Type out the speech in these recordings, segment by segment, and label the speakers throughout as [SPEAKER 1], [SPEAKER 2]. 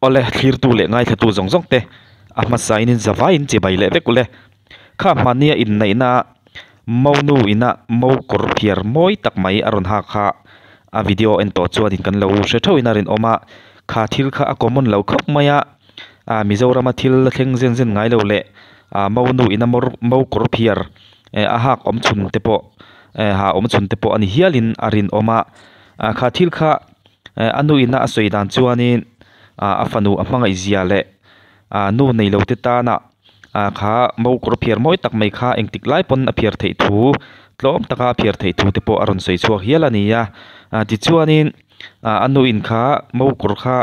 [SPEAKER 1] Awle, thlirtu leh ngaithlatu zawng zawng te a hmasa in in zavai in chibai leh vek ule. Kha hmahnia inneihna monu ina mo kawr phiar mawi tak mai a rawn hak kha a video en tawh chuan in kan lo hre theuh in a rinawm a, kha thil kha a common lo khawp mai a, ah Mizorama thil la thleng zen zen ngai lo leh ah monu ina mo kawr phiar eh a hak awm chhun te pawh eh ha awm chhun te pawh a ni hial in a rinawm a, ah kha thil kha eh a nu ina a sawi dan chuanin ah a fanu a hmangaih zia leh ah nu nei lo te tana ah kha mo kawr phiar mawi tak mai kha engtik lai pawn a phiar theih thu tlawm taka a phiar theih thu te pawh a rawn sawi chhuak hial a ni a ah tichuanin ah a nu in kha mo kawr kha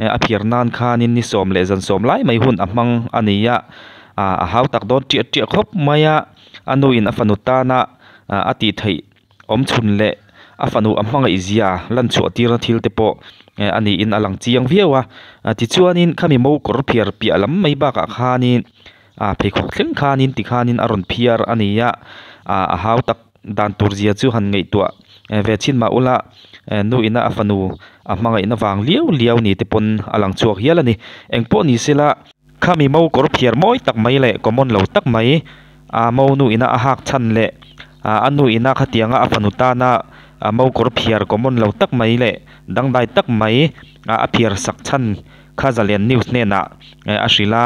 [SPEAKER 1] eh a phiar nan khanin ni sawm leh zan sawm lai mai hun a hmang a ni a ah a hau tak dawn tiah tiah khawp mai a a nu in a fanu tana ah a tih theih awm chhun leh a fanu a hmangaih zia lan chhuah tirna thil te pawh eh a niin a lang chiang viau a tichuanin khami mo kawr phiar piah lam mai bakah khanin ah pheikhawk thleng khanin tikhanin a rawn phiar a ni a ah a hau tak dan tur zia chu han ngaihtuah ve chhin mah ula eh nu ina a fanu a hmangaihna vang liau liau ni te pawn a lang chhuak hial a ni engpawh ni sela. Khami mo kawr phiar mawi tak mai leh common lo tak mai ah mo nu ina a hak chhan leh ah a nu ina khatianga a fanu tana ah mo kawr phiar common lo tak mai leh dangdai tak mai ah a phiar sak chhan kha Zalen News hnenah eh a hrilh a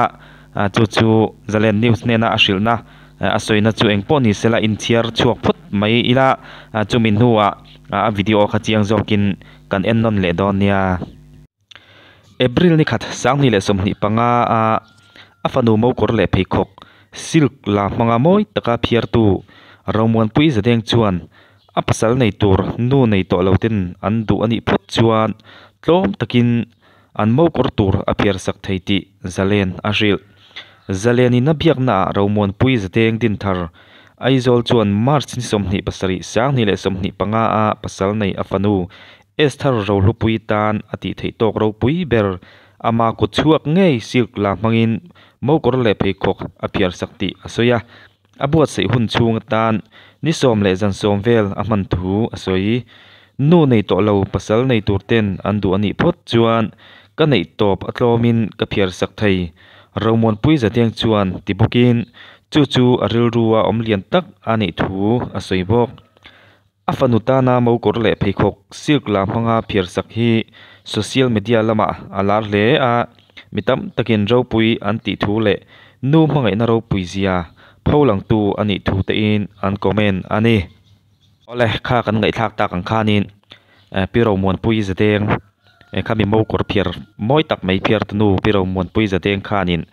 [SPEAKER 1] ah chu chu Zalen News hnena a hrilhna eh a sawina chu engpawh ni sela inchhiar chhuak phawt mai ila ah chumi hnuah ah a video kha chiang zawkin kan en nawn leh dawn nia. April ni khat sanghnih leh 25 a a fanu mo kawr leh pheikhawk silk la hmanga mawi taka phiartu Romuanpui Zadeng chuan a pasal nei tur nu nei tawh lo ten an duh a nih phawt chuan tlawm takin an mo kawr tur a phiar sak thei tih Zalen a hrilh. Zalenin a biaknaah Romuanpui Zadeng Dinthar Aizawl chuan March ni 27 2025 a pasal nei a fanu Esther Rohlupui tan a tih theih tawk ropui ber, ama kut chhuak ngei silk la hmangin mokawr leh pheikhawk a phiar sak tih a sawi a. A buatsaih hun chhung atan ni sawm leh zan sawm vel a hman thu a sawi. Nu nei tawh lo pasal nei tur ten an duh a nih phawt chuan ka neih tawp a tlawmin ka phiar sak thei. Romuanpui Zatiang chuan ti bawkin chu chu a rilrua awm lian tak a nih thu a sawi bawk. A fanu tana mokawr leh pheikhawk silk la hmanga phiar sak hi social media lamah a lar hle a, mi tam takin ropui an tih thu leh nu hmangaihna ropui zia pholangtu a nih thu tein an comment a ni. Awle, kha kan ngaihthlak tak ang khanin Pi Romuanpui Zadeng khami mokawr phiar mawi tak mai phiar tu nu Pi Romuanpui Zadeng khanin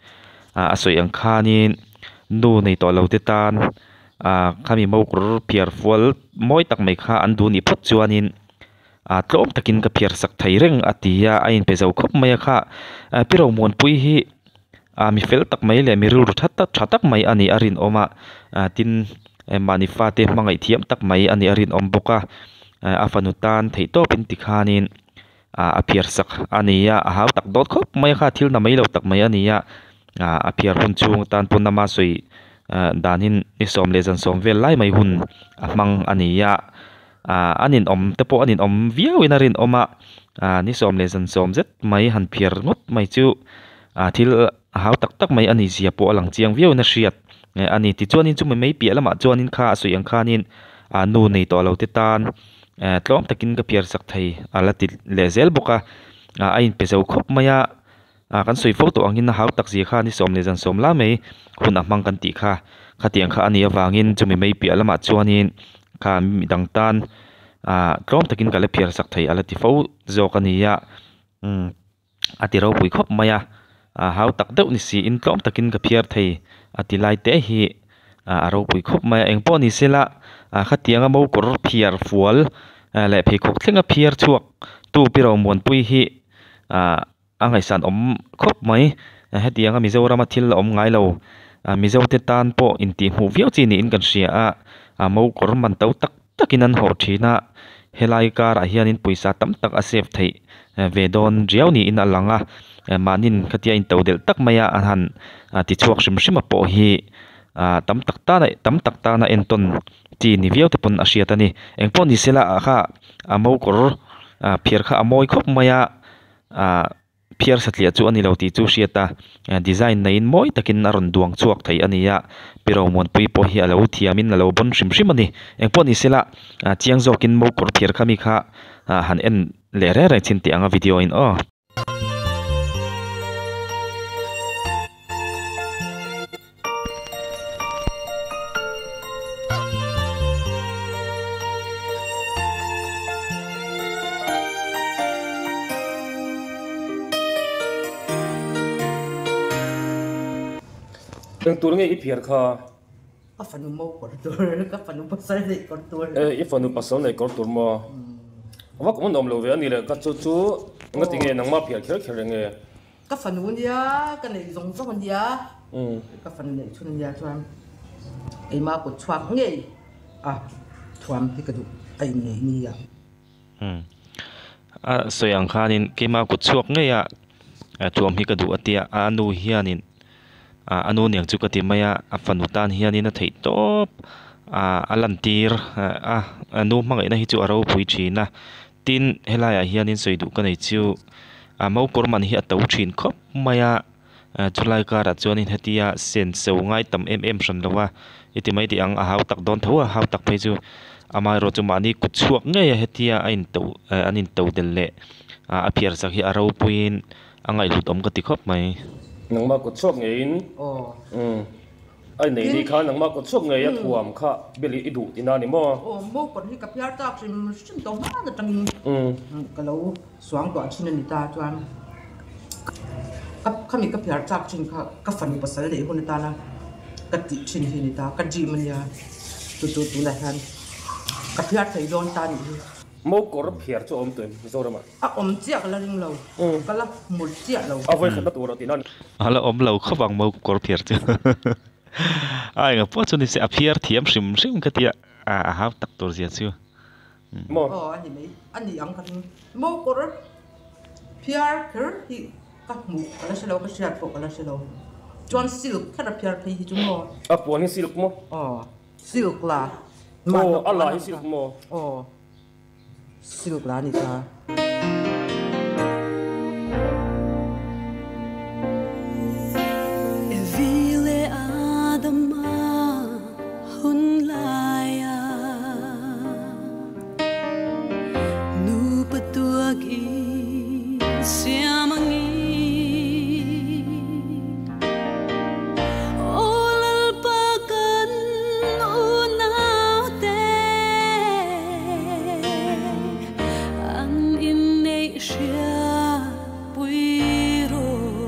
[SPEAKER 1] a sawi ang khanin nu nei tawh lo te tan ah khami mo kawr phiar fual mawi tak mai kha an duh nih phawt chuanin ah tlawm takin ka phiar sak thei reng a ti a a inpe zo khawp mai a kha ah pi Romuanpui hi ah mi fel tak mai leh mi rilru tha tak tha tak mai a nih a rinawm a ah tin mahni fate hmangaih thiam tak mai a nih a rinawm bawk a ah a fanu tan theih tawpin tikhanin ah a phiar sak a ni a a hau tak dawt khawp mai a kha thil na mai lo tak mai a ni a ah a phiar hun chhung atan pawn ama sawi ah danin ni sawm leh zan sawm vel lai mai hun a hmang a ni a ah a ninawm te pawh a ninawm viau in a rinawm a ah ni sawm leh zan sawm zet mai han phiar ngawt mai chu ah thil a hau tak tak mai a ni zia pawh a lang chiang viau in a hriat a ni tichuanin chumi mai piah lamah chuanin kha a sawi ang khanin ah nu nei tawh lo te tan eh tlawm takin ka phiar sak thei a la ti leh zel bawk a ah a inpe zo khawp mai a ah kan sawi fo tawh angin a hau tak zia kha ni sawm leh zan sawm la mai hun a hmang kan tih kha khatiang kha a nih avangin chumi mai piah lamah chuanin kha midang tan ah tlawm takin ka la phiar sak thei a la ti fo zawk a ni a umm. A ti ropui khawp mai a, a hau tak deuh ni siin tlawm takin ka phiar thei a ti lai te hi a ropui khawp mai a, engpawh ni sela a khatianga mo kawr phiar fual leh pheikhawk thlenga phiar chhuak tu pi Romuanpui hi ah a ngaihsan awm khawp mai, hetianga Mizorama thil a awm ngai lo, Mizo te tan pawh intihhmuh viau chi niin kan hria a, a mo kawr man to tak takin an hawh thin a, helai karah hianin pawisa tam tak a save theih ve dawn riau niin a lang a, mahnin khatia in to delh tak maia an han ti chhuak hrim hrim a pawh hi ah tam tak tana tam tak tana entawn chi ni viau te pawn a hriat a ni. Engpawh ni sela ah kha a mo kawr ah phiar kha a mawi khawp mai a ah. phiar satliah chu a ni lo tih chu hriat a design neiin mawi takin a rawn duang chhuak thei a ni a pi Romuanpuii pawh hi a lo thiamin a lo bawn hrim hrim a ni engpawh ni sela chiang zawkin mo kawr phiar kha mi kha han en leh reng reng chin tih ang a video in aw.
[SPEAKER 2] Eng tur nge i phiar kha?
[SPEAKER 3] Ka fanu mo kawr tur, ka fanu pasal neih kawr tur.
[SPEAKER 2] E, i fanu pasal neih kawr tur maw? Vak awm awm lo ve a ni le, ka chu chu engati nge nangmah phiar kher kher eng nge?
[SPEAKER 3] Ka fanu ania, ka neih zawng zawng ania, ka fanu neih chhun ania chuan keimah kut chhuak ngei a thuam hi ka duh a inneih nia.
[SPEAKER 1] A sawi ang khanin keimah kut chhuak ngei a thuam hi ka duh a tia, a nu hianin a nu niang chu ka ti mai a, a fanu tan hianin a theih tawp a lantir a, a nu hmangaihna hi chu a ropui thin a. Tin, helaiah hianin sawi duh ka nei chu a mokawr man hi a to thin khawp mai a, chulai karah chuanin hetia senso ngai tam em em hran lo a, i ti mai tih ang a hau tak dawn tho a, hau tak phei chu amaherawh chu mahni kut chhuak ngei a hetia a into an into del leh a phiar sak hi a ropuiin a ngaihhlut awm ka ti khawp mai.
[SPEAKER 2] Nangmah kut chhuak ngeiin. A nei ni kha nangmah kut chhuak ngei a thuam kha bial i duh tihna a ni maw?
[SPEAKER 3] Aw, mo kawr hi ka phiar tak hrim hrim tawh hman atangin ka lo suangtuah thin a ni ta chuan ka khami ka phiar chak thin kha ka fanu pasal neih hun atana ka tih thin hi a ni ta, ka dream a nia chu chu tunah hian ka phiar thei dawn ta a nih hi.
[SPEAKER 2] Mo kawr phiar chu a awm tawh em Mizoramah?
[SPEAKER 3] A awm chiah ka la ring lo, ka la hmu chiah lo.
[SPEAKER 2] A vawi khatna tur a tihna a ni.
[SPEAKER 1] A la awm lo khawp ang mo kawr phiar chu. A enga pawh chu ni se a phiar thiam hrim hrim ka tia a hau tak tur zia chu.
[SPEAKER 2] Maw?
[SPEAKER 3] Aw a ni mai, a ni ang ka ring. Mo kawr phiar kher hi ka hmuh ka la hre lo, ka hriat pawh ka la hre lo. Chuan silk kher a phiar phei hi chu maw?
[SPEAKER 2] A puan hi silk maw?
[SPEAKER 3] Aw, silk la.
[SPEAKER 2] Aw, a la hi silk maw?
[SPEAKER 3] Aw. Silk la ni ta.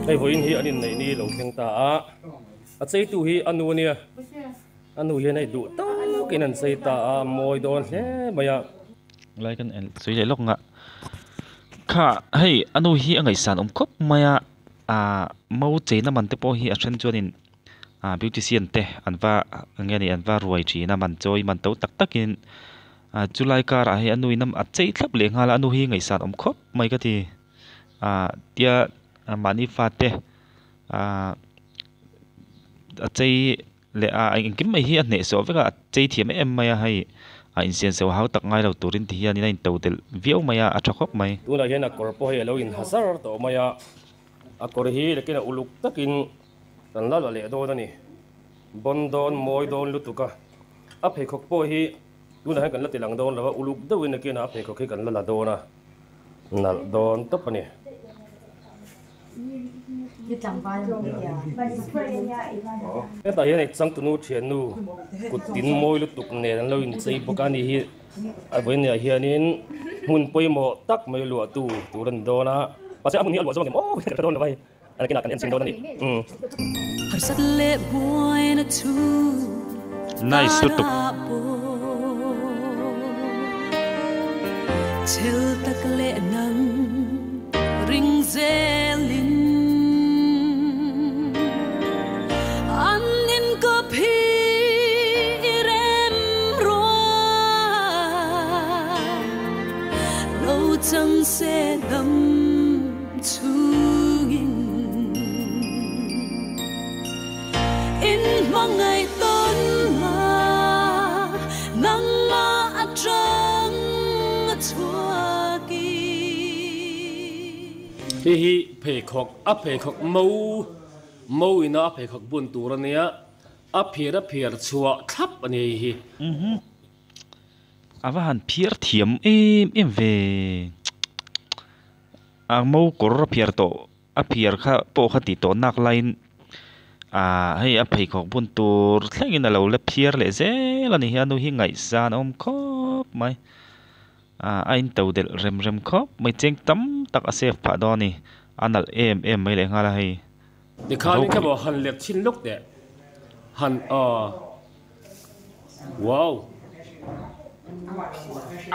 [SPEAKER 2] Hei vawiin hi an inneih ni lo thleng ta a, a cheitu hi a nu a nia, a nu hian hei duh takin an chei ta a, mawi dawn hle mai a.
[SPEAKER 1] Lai kan en sawi leh lawk ngah kha hei a nu hi a ngaihsan awm khawp mai a, ah mo cheina man te pawh hi a then chuanin ah beautician te an va eng nge ni an va ruai thin a man chawi man to tak takin ah chulai karah hei a nu in a chei thlap leh nghal a a nu hi ngaihsan awm khawp mai ka ti ah tia mahni fate ah a chei leh a engkim mai hi a hnehsawh vek a a chei thiam em mai a hei a insianso hau tak ngai lo turin ti hianin a into delh viau mai a a tha khawp mai.
[SPEAKER 2] Tunah hian a kawr pawh hei a lo inha zar tawh mai a a kawr hi lekin a uluk takin Kan la la leh dawn a ni. Bawn dawn, mawi dawn lutuk a. A pheikhawk pawh hi tunah hian kan la ti lang dawn lo a, uluk deuhin a kianah a pheikhawk hi kan la la dawn a, nalh dawn tawp a ni. Hetah hian hei changtunu thiannu kut tin mawi lutuk nen an lo inchei bawk a ni hi a vawinia hianin hmun pawimawh tak mai luahtu tur a ni dawn a, mahse a hmun hi a luah zawng em aw ka hre dawn lo a hei.
[SPEAKER 1] Nice lutuk.
[SPEAKER 2] Hei hi pheikhawk a pheikhawk mo mo ina a pheikhawk bun tur a nia a phiar a phiar chhuah thlap a ni hei hi.
[SPEAKER 1] A va han phiar thiam em em ve a mo kawr a phiar tawh a phiar kha pawh kha tih tawh nak laiin ah hei a pheikhawk bun tur thlengin a lo la phiar leh zel a ni hi a nu hi ngaihsan a awm khawp mai. Ah a in to delh rem rem khawp mai cheng tam tak a save phah dawn a ni a nalh em em mai leh nghal a hei
[SPEAKER 2] Tikhanin kha maw han let chhin lawk teh han aw wow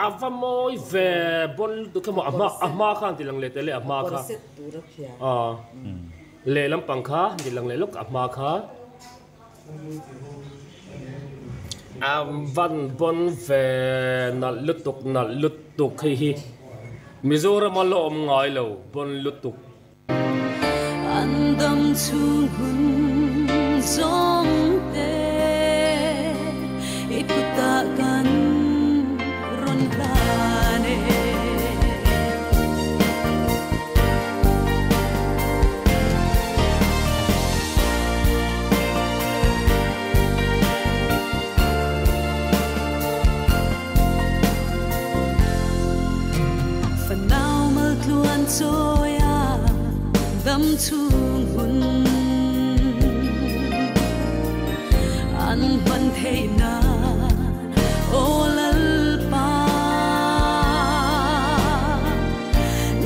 [SPEAKER 2] a va mawi ve bawn lutuk kha maw a hma a hma kha han ti lang leh teh le a hma kha aw lehlam pang kha han ti lang leh lawk a hma kha. A van bawn ve nalh lutuk nalh lutuk hei hi Mizoram a la awm ngai lo bawn lutuk.
[SPEAKER 4] An dam chhung hun zawng te i kutah kan rawn hlan e. Fanau maltluan chawia dam chhung hun an hman theih nan aw Lalpa.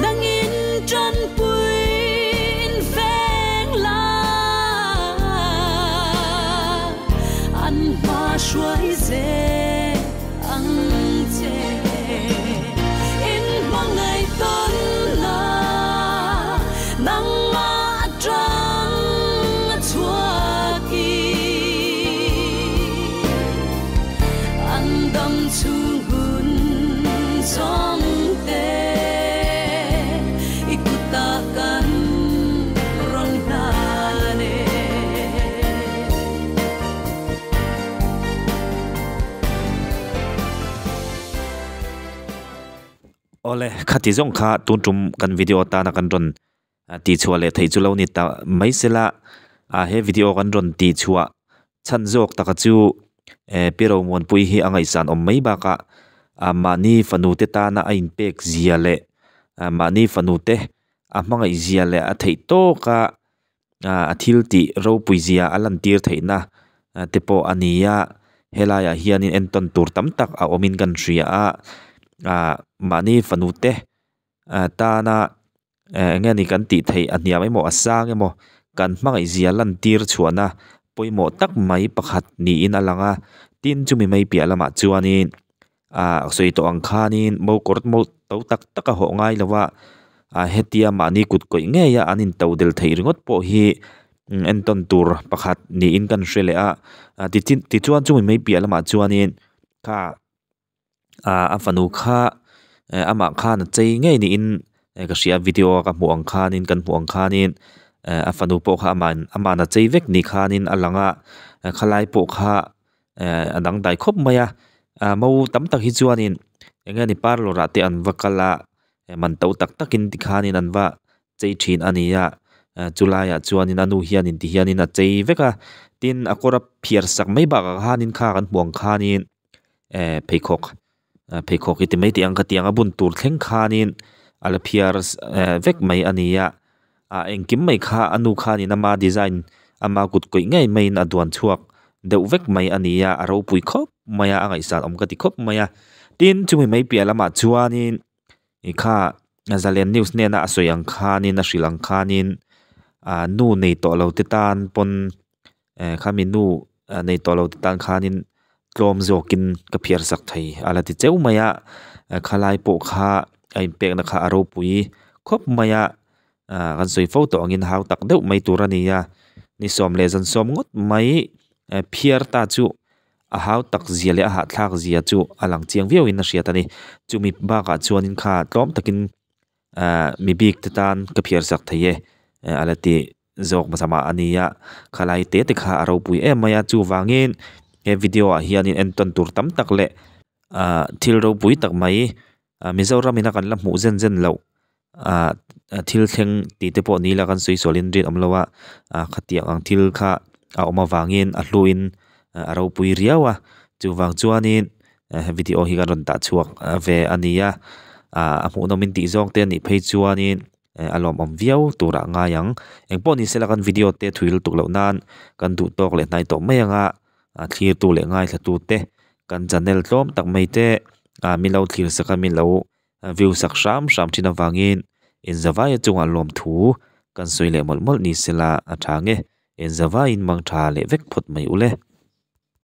[SPEAKER 4] Nangin tanpuiin veng la, an hma hruai zel ang che. In hmangaih tawn la, nangmah atang a chhuak i. An dam chhung hun zawng te i kutah kan rawn hlan e.
[SPEAKER 1] Awle, khati zawng kha tun tum kan video atana kan rawn tihchhuah leh theih chu lo ni ta mai sela, he video kan rawn tihchhuah chhan zawk taka chu Pi Romuanpui hi a ngaihsan awm mai bakah mahni fanu te tana a inpek zia leh mahni fanu te a hmangaih zia leh a theih tawka a thil tih ropui zia a lantir theihna te pawh a ni a, helaiah hianin entawn tur tam tak a awmin kan hria a, mahni fanu te tana eng nge ni kan tih theih a hniam emaw a sang emaw kan hmangaih zia lantir chhuahna pawimawh tak mai pakhat niin a lang a, tin chumi mai piah lamah chuanin ah sawi tawh ang khanin mo kawr mo to tak tak a hawh ngai lo a ah hetia mahni kut kawih ngei a an in to del theih ringawt pawh hi entawn tur pakhat niin kan hre leh a ah tichuan chumi mai piah lamah chuanin kha ah a fanu kha eh amah khan a chei ngei niin ka hria video a ka hmuh ang khanin kan hmuh ang khanin eh a fanu pawh kha amah ama'n a chei vek ni khanin a lang a khalai pawh kha eh a dangdai khawp mai a ah mo tam tak hi chuanin eng nge ni parlour ah te an va kal a man to tak takin tikhanin an va chei thin a ni a chu laiah chuanin a nu hianin ti hianin a chei vek a tin a kawr a phiar sak mai bakah khanin kha kan hmuh ang khanin eh pheikhawk pheikhawk hi ti mai tih ang khatiang a bun tur thleng khanin a la phiar vek mai a ni a ah engkim mai kha a nu khanin ama design ama kut kawih ngei maiin a duan chhuak deuh vek mai a ni a a ropui khawp mai a a ngaihsan awm ka ti khawp mai a tin chumi mai piah lamah chuanin i kha zalen news hnena a sawi ang khanin a hrilh ang khanin ah nu nei tawh lo te tan pawn eh khami nu nei tawh lo te tan khanin tlawm zawkin ka phiar sak thei a la ti cheu mai a khalai pawh kha a inpekna kha a ropui khawp mai a ah kan sawi fo tawh angin hau tak deuh mai tur a ni a ni sawm leh zan sawm ngawt mai phiar ta chu a hau tak zia leh a hahthlak zia chu a lang chiang viau in a hriat a ni chumi bakah chuanin kha tlawm takin ah mi bik te tan ka phiar sak thei e a la ti. Zawk hmasa mah a ni a, khalai te te kha a ropui em mai a, chuvangin he video ah hianin entawn tur tam tak leh ah thil ropui tak mai ah Mizoram ina kan la hmuh zen zen loh ah thil thleng tih te pawh ni ila kan sawi sualin rinawm lo a ah khatiang ang thil kha a awm avangin a hluin a ropui riau a chuvang chuanin he video hi kan rawn dah chhuak ve a ni a ah a hmuhnawm in tih zawng te a nih phei chuanin a lawmawm viau turah a ngai ang engpawh ni sela kan video te thui lutuk loh nan kan duh tawk leh hnai tawh mai anga a thlir tu leh ngaithla tu te kan channel tlawm tak mai te ah min lo thlir sak a min lo view sak hram hram thin avangin inzavai chungah lawmthu kan sawi leh mawlh mawlh ni sela a tha nge inzavaiin mang tha leh vek phawt mai ule.